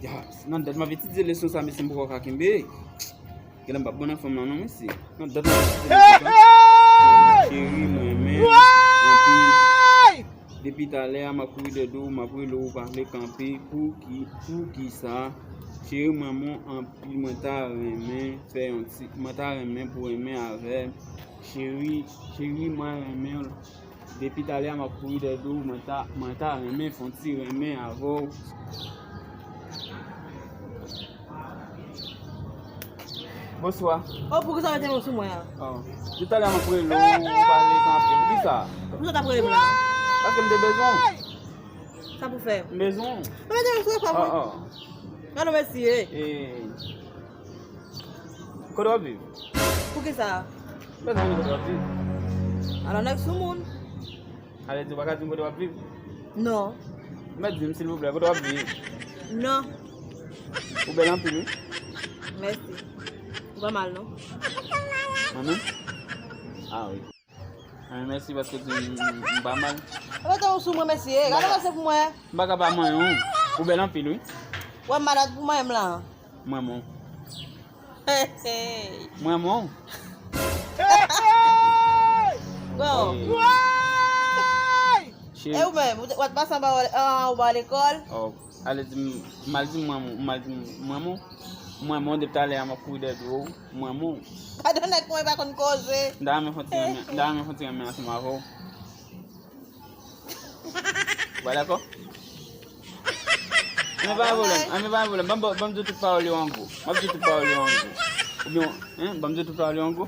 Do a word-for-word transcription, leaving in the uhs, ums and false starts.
Ya, nan dat m ap etidye leson sa, mesye, m poko ka kenbe. Genlè m p ap bon nan fòm lan non, mesye. Nan dat m ap etidye leson sa. Cheri, mwen renmen w anpil. Depi talè a, m ap kouri dèyè do w, m ap rele w, ou pa vle kanpe. Pou ki, pou ki sa? Cheri, mwen renmen w anpil, mwen ta renmen fè yon ti, mwen ta renmen pou renmen avè m. Cheri, cheri, mwen renmen w. Depi talè a, m ap kouri dèyè do w, mwen ta, mwen ta renmen fè yon ti renmen avè w. Bonswa. Oh, poukisa w mete men w sou mwen an? Oh. Depi talè a, m ap rele w, ou pa vle kanpe. Poukisa? Poukisa w t ap rele m la? Paske m te bezwen w. Sa pou fè? M bezwen w. Mwen mete men sou mwen pa mwen. Oh, oh. Gade mesye. Eh. Kote w ap viv? Poukisa? M bezwen konnen kote w ap viv. Ala nèg soumoun. Ale di w pa ka di m kote w ap viv? Non. Mèt di m silvouplè, kote w ap viv? Non. Ou bèl anpil wi. Mèsi. Ou pa mal non. Mwen menm? Ah wi. Ah, mèsi paske di m, m pa mal. Mete men w sou mwen mesye. Gade mesye pou mwen. M pa ka pa manyen w. Ou bèl anpil wi. Wè malad pou mwen m la. Mwen bon. Hey, hey. Mwen bon. Bon. Hey. Cheri. E ou menm, ou te- w ap pase anba w- anba w lekòl? Oh, ale di m, m al di mwen, m al di mwen bon. Mwen bon, depi talè a m ap kouri dèyè do w. Mwen bon. Gade nèg mwen pa konn koze. M ta renmen fè yon ti renmen, m ta renmen fè yon ti renmen ansanm avè w. Ou pa dakò? Anben pa gen pwoblèm, anben pa gen pwoblèm. Ban m, ban m di w tout pawòl yo an gwo. M ap di w tout pawòl yo an gwo. Oubyen, hein, ban m di w tout pawòl yo an gwo.